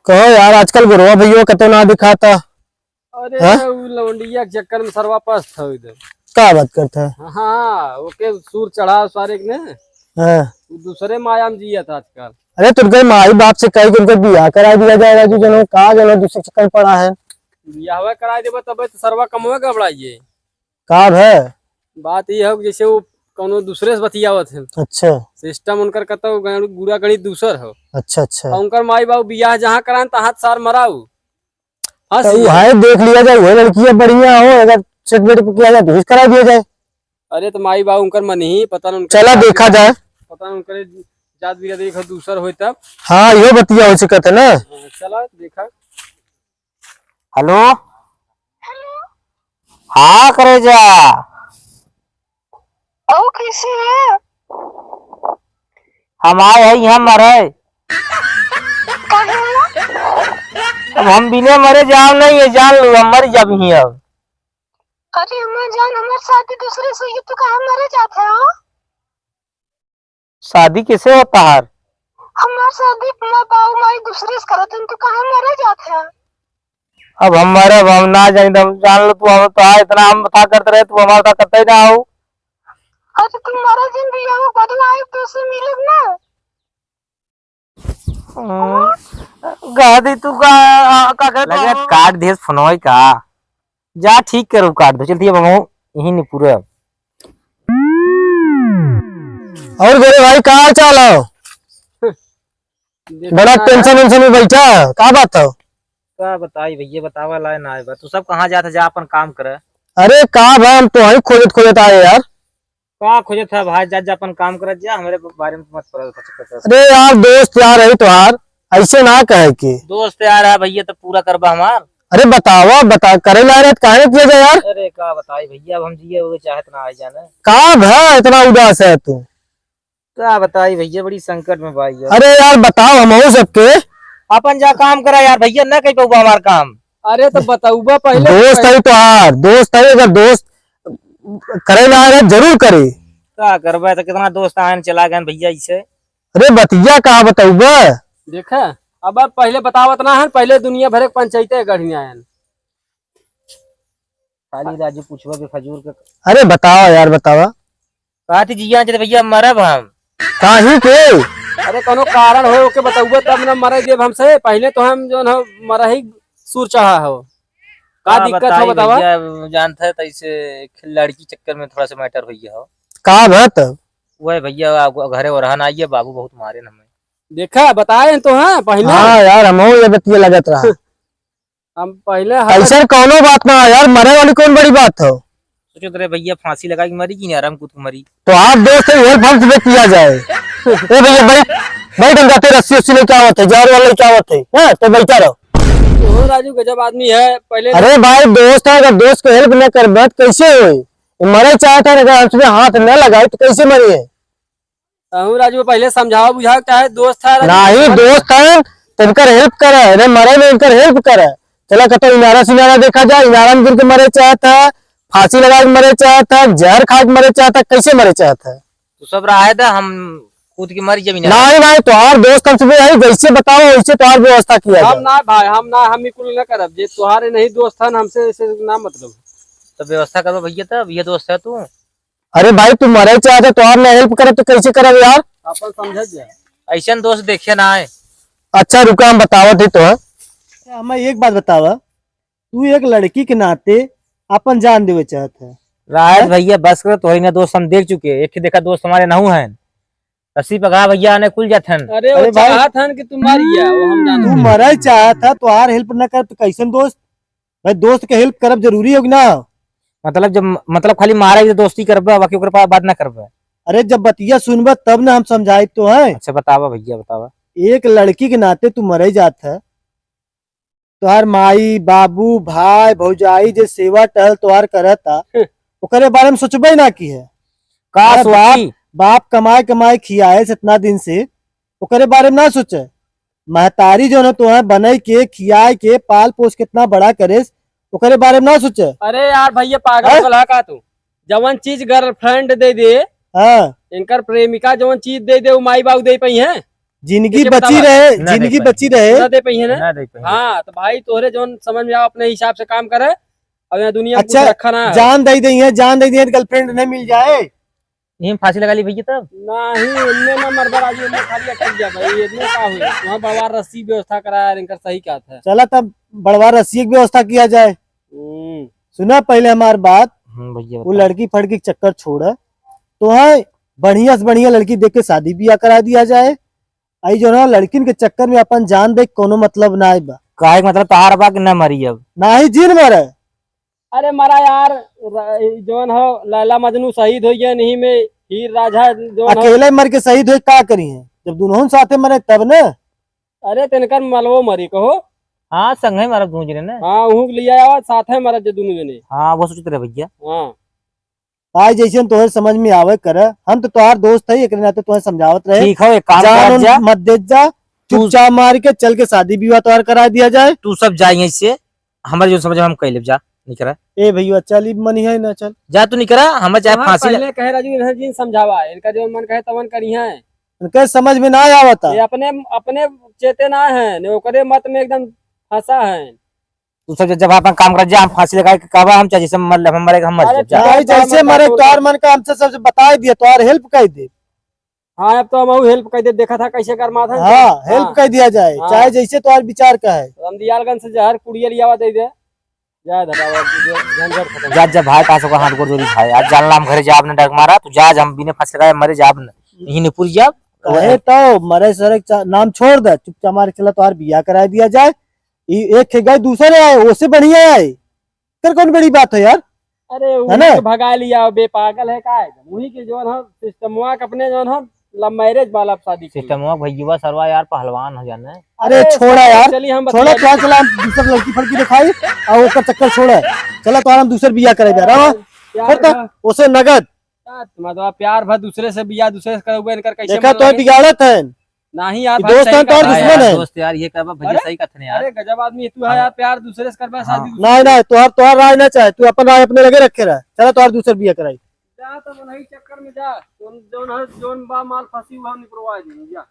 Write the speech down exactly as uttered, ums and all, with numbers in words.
कहो यार, आजकल गुरुआ भैया कतो ना दिखाता। अरे, हाँ? उ लौंडिया के चक्कर में सरवा पस्त है इधर। का बात करता है? हाँ, ओके सूर चढ़ा सारे के ने। हाँ। उ दूसरे माया में जिया था आजकल। अरे, तुमके माई बाप से कही के उनके बियाह करा दिया जाए राजू, जनो का जनो दूसरे चक्कर में पड़ा है। बियाहवा करा देबा तबे तो सरवा कमवे गबड़ाइए। का है? बात ये हो कि जैसे वो कौनो दूसरे से बतियावत है। अच्छा। सिस्टम उनकर कतौ गण-, गुड़ा गणित दूसर हो। अच्छा, अच्छा। और उनकर माई बाबू बियाह जहाँ करान तहाँ सार मराऊ। हाँ तो जी। वो है, देख लिया जाए, वही लड़की है बढ़िया हो, अगर सेट बेट पे किया जाए तो वही करा दिया जाए। अरे तो माई बाबू उनकर मन ही पता न उनकर चला का देखा जाए। पता न उनकर जात बिरादरी देखो दूसर होई तब। हाँ, यो बतिया हो सकत है ना। हाँ, चला देखा। हेलो। हाँ करे जा। ओ कैसे है? हम आए हैं यहाँ मरे। काहे? अब हम बिना मरे जाओ नहीं है, जान लो हम मर जाब ही अब। अरे हमार जान, हमार शादी दूसरे से हुई, तू कहाँ मरे जात है हो? शादी कैसे होता है? हमार शादी अपना बाऊ माई दूसरे से करत हन, तू कहाँ मरे जात है? अब हम मरे, अब हम ना जानी, हम जान लो तू, हम तो इतना हम बता करते रहे, तू हमारा बता करते ही ना हो। अरे तू मरे जिन भी हो, बदला आए तो से मिलब ना। हम्म, कह दी तू का, का कहे लगे तो? काट दिए फोनवा का। जा ठीक करू, काट दो। चलती अब हम यही नहीं पूरा। और गोरे भाई, का हाल चाल हो? देखो बड़ा ना टेंशन वेंशन में बैठा है, का बात हो? का बताई भैया, बतावा लाए ना आए बा। तू सब कहाँ जात है, जा अपन काम करे। अरे का भाई, हम तो वहीं खोजत खोजत आए यार। का खोजत है भाई, जा, जा अपन काम करत जा, हमरे बारे में मत पड़ा, पता, पता। अरे यार, दोस्त यार है तोहार, ऐसे ना कहे के। दोस्त यार है भैया, तो पूरा करबा हमार। अरे बतावा, बता, करे ला रहे, काहे किया जाए यार? अरे का बताई भैया, अब हम जिए हुए चाहत ना आई जाने। का भा इतना उदास है तू? का बताई भैया, बड़ी संकट में बा यार। अरे यार, बताओ हमहू सबके। अपन जा काम करा यार भैया, ना कह पाऊबा हमार काम। अरे तो बताऊबा पहले। दोस्त है तोहार, दोस्त है, अगर दोस्त करे ना रहे, जरूर करे। का करबे, तो कितना दोस्त आयन चला गए भैया इसे। अरे बतिया का बताऊबा? देखा, अब आप पहले बतावत ना है, पहले दुनिया भर के पंचायते गढ़ी आयन। खाली राजू पूछबा के खजूर के। अरे बतावा यार, बतावा। का थी जिया चले भैया, मरब हम। काहे के? अरे कोनो कारण हो ओके बताउबा तब न मरे देब हमसे, पहले तो हम जो न मरा ही सूर चढ़ा हो। का का दिक्कत हो बताई बतावा? भैया, जानत है तैसे एक लड़की चक्कर में थोड़ा सा मैटर हो गया हो। का बात? वह भैया, आप घरे ओरहन आइए, बाबू बहुत मारे न हमें। देखा, बताए तो हैं पहले। हाँ यार, हमहू ये बतिया लगत रहा। हम पहले हर ऐसन कौनो बात ना है यार, मरे वाली कौन बड़ी बात हो? सोचत रहे भैया फांसी लगा के मरी कि नहीं आराम कूद के मरी। तो आप दोस्त है, हेल्प हमसे भी किया जाए। ए भैया बैठ, बैठ, हम जाते रस्सी उस्सी लेके आवत है, जार वाला लेके आवत है, हैं? तो बैठा रहो। तो राजू गजब आदमी है, पहले अरे भाई दोस्त है, अगर दोस्त के हेल्प न करबे तो कैसे होई? मरे चाहता है, अगर हमसे हाथ न लगाए तो कैसे मरिए? तहूँ राजू पहले समझावा बुझावा के चाहे, दोस्त है राजू, नहीं, समझ दोस्त है, तो इनकर हेल्प करे, अरे मरे में इनकर हेल्प करे। चला कहता इनारा सिनारा देखा जाए, इनारा में गिर के मरे चाहता, फांसी लगा के मरे चाहता, जहर खा के मरे चाहता, कैसे मरे चाहता? तू सब रहे दा, हम कूद के मर जाबी ना। नहीं, नहीं, तोहार दोस्त हमसे भी यही, जैसे बताओ वैसे तोहार व्यवस्था किया हम जाए। ना भाई, हम ना, हम ई कुल ना करब, जे तोहारे नहीं दोस्त हन, हमसे ऐसे ना मतलब। तो व्यवस्था करबा भैया, तब ये दोस्त है तू। अरे भाई, तू मरे चाहत है, तोहार ना हेल्प करे तो कैसे करब यार? अपन समझत जा। ऐसन दोस्त देखे ना है। अच्छा रुका, हम बतावत ही तो है। अच्छा, हमें एक बात बतावा, तू एक लड़की के नाते अपन जान देवे चाहत है? राहत हैं? भैया बस कर, तोहरी ना दोस्त हम देख चुके, एक ही देखा दोस्त हमारे नहू हैं। रस्सी पकड़ा भैया, आने कुल जात हन। अरे, वो अरे भाई, चाहत हन कि तू मारिया, वो हम जानत तू हन। मरे चाहत है, तोहार हेल्प न कर तो कैसन दोस्त? भाई, दोस्त के हेल्प करब जरूरी हो कि ना? मतलब, जब, मतलब, खाली मारा ही तो दोस्ती करबे, बाकी ओकर पा-, बात ना करबे। अरे, जब बतिया सुनबे, तब ना हम समझाई तो है। अच्छा, बतावा भैया, बतावा। एक लड़की के नाते तू मरे जात है, तोहार माई, बाबू, भाई, भौजाई जे सेवा टहल तोहार करता, हम्म। ओकरे बारे में सोचबे ना की है। का अरे, बाप, सोची? बाप कमाए, कमाए खियाए से इतना दिन से, ओकरे बारे में ना सोचे। महतारी जो है तोहे बनई के, खियाए के, पाल पोस के इतना बड़ा करेस, ओकरे बारे में ना सोचे। अरे यार भैया, पागल हैं? हो गला का तू? जवन चीज गर्लफ्रेंड दे दे, हाँ। इनकर प्रेमिका जवन चीज दे दे, वो माई बाबू दे पाई हैं? जिंदगी बची रहे, ना दे जिंदगी पाई। बची रहे। ना दे पाई है ना? ना दे पाई। हाँ, तो भाई तोहरे जौन समझ में आओ अपने हिसाब से काम करे। अब यहाँ दुनिया में कुछ अच्छा, रखा ना है। जान दे दी है, जान दे दी है, girlfriend नहीं मिल जाए। यहीं फांसी लगा ली भैया तब? नहीं, इनमें ना मर्दर आज, इनमें खाली अटक गया भाई, इनमें का हुई? वहाँ बड़वार रस्सी व्यवस्था कराया, इनकर सही कहत है। चला तब बड़वार रस्सी की व्यवस्था किया जाए। हम्म। सुना पहले हमार बात, हम्म, भैया वो बताओ। लड़की फड़की के चक्कर छोड़, तो है बढ़िया से बढ़िया लड़की देख के शादी ब्याह करा दिया जाए। आई जो ना लड़किन के चक्कर में अपन जान दे कोनो मतलब ना बा। काहे के मतलब तोहार बा कि ना मरी अब? ना ही जिन मरे। अरे मरा यार, र-, जौन हो लैला मजनू शहीद हो गए, नहीं में हीर राझा जौन हो। अकेले मर के शहीद हो का करी है, जब दुनहन साथे मरे तब न। अरे तेनकर मलवो मरी कहो। हाँ, संगे मरब दुनों जने न। हाँ, उहू के लिया आवा, साथे मरब जे दुनों जने। हाँ, वो सोचत रहे भैया। हाँ। आज जैसे हम तोहरे समझ में आवे करे, हम तो तोहार दोस्त है, एकरे नाते तोहे समझावत रहे। ठीक हो, एक काम जान कर उन जा। मत दे जा, तू चुपचाप मार के चल के शादी विवाह तोहार करा दिया जाए। तू सब जाइए इससे, हमारे जो समझ में हम कह लेब जा, निकरा। ए भैया, चल, ई मनी है ना, चल। जा तू निकरा, हमें चाहे हाँ, फांसी लग- पहले कहे राजू, इन्हें जिन समझावा, इनका जो मन कहे तवन करी है। इनके समझ में ना आवता। ये अपने, अपने चेते ना है, ने ओकरे मत में एकदम फंसा है। तू सब जब अपन काम कर जा, हम फांसी लगा के कहबा, हम चाहे जैसे मर ले, हम मरे, हम मर अरे जाए, जा। ठीक है, भाई, जैसे मरे, तोहार मन का हमसे सब बताए दिया, तोहार help कर दे। हाँ, अब तो हम help कर दे, देखा था कैसे गरमात है। हाँ, help हाँ। कर दिया जाए, हाँ। चाहे जैसे तोहार विचार का है। हम दियालगंज से जहर कुड़िया लियावा दे दे। जा धटावा, झंझट खत्म। जा, जा भाई, का सबका हाथ गोड़ जोड़ी भाई, आज जानला हम घरे जाब न डग मारा, तू जा, आज हम बिना फांसी लगाए मरे जाब न, यहीं निपुर जाब। अरे तो मरे सरे चा-, नाम छोड़ दे, चुपचाप मारे चला तोहार बियाह करा दिया जाए। ई एक ठे गए दूसरे आए, ओसे बढ़िया आए। कर कौन बड़ी बात है यार? अरे है ना? उही के भगा लिया, बे पागल है का एकदम? उही के जौन है सिस्टमवा के अपने जौन है love marriage वाला शादी के। सिस्टमवा भैया सरवा यार पहलवान हो जाने। अरे अरे छोड़ा यार, चलिए हम छोड़ा बतिया क्या, चला हम दूसर लड़की फड़की दिखाई और ओकर चक्कर छोड़ा। चला तो हम दूसर बियाह करे जा रहा। प्यार छोड़ दे, का ओसे नगद। यार, तुम्हारा प्यार भर दूसरे से बियाह, दूसरे से करबे, इनकर कैसे देखा मन तो लगे? बिगाड़त है। नहीं यार, ये भाई, दोस्त सही है तो और कहा। दुश्मन हाँ यार, है। दोस्त यार, ये कहबा भैया अरे, सही कहत हैं यार। अरे गजब आदमी तू है हाँ। यार, प्यार दूसरे से करबा, हाँ। शादी दूसरे नहीं, से। नहीं, तोहार, तोहार राय ना चाहे, तू अपन राय अपने लगे रखे रह। चला तोहार दूसर बियाह कराई। जा तब वही चक्कर में जा, जौन, जौन है, जौन बा माल फंसी हुआ निपरवा दे, जा।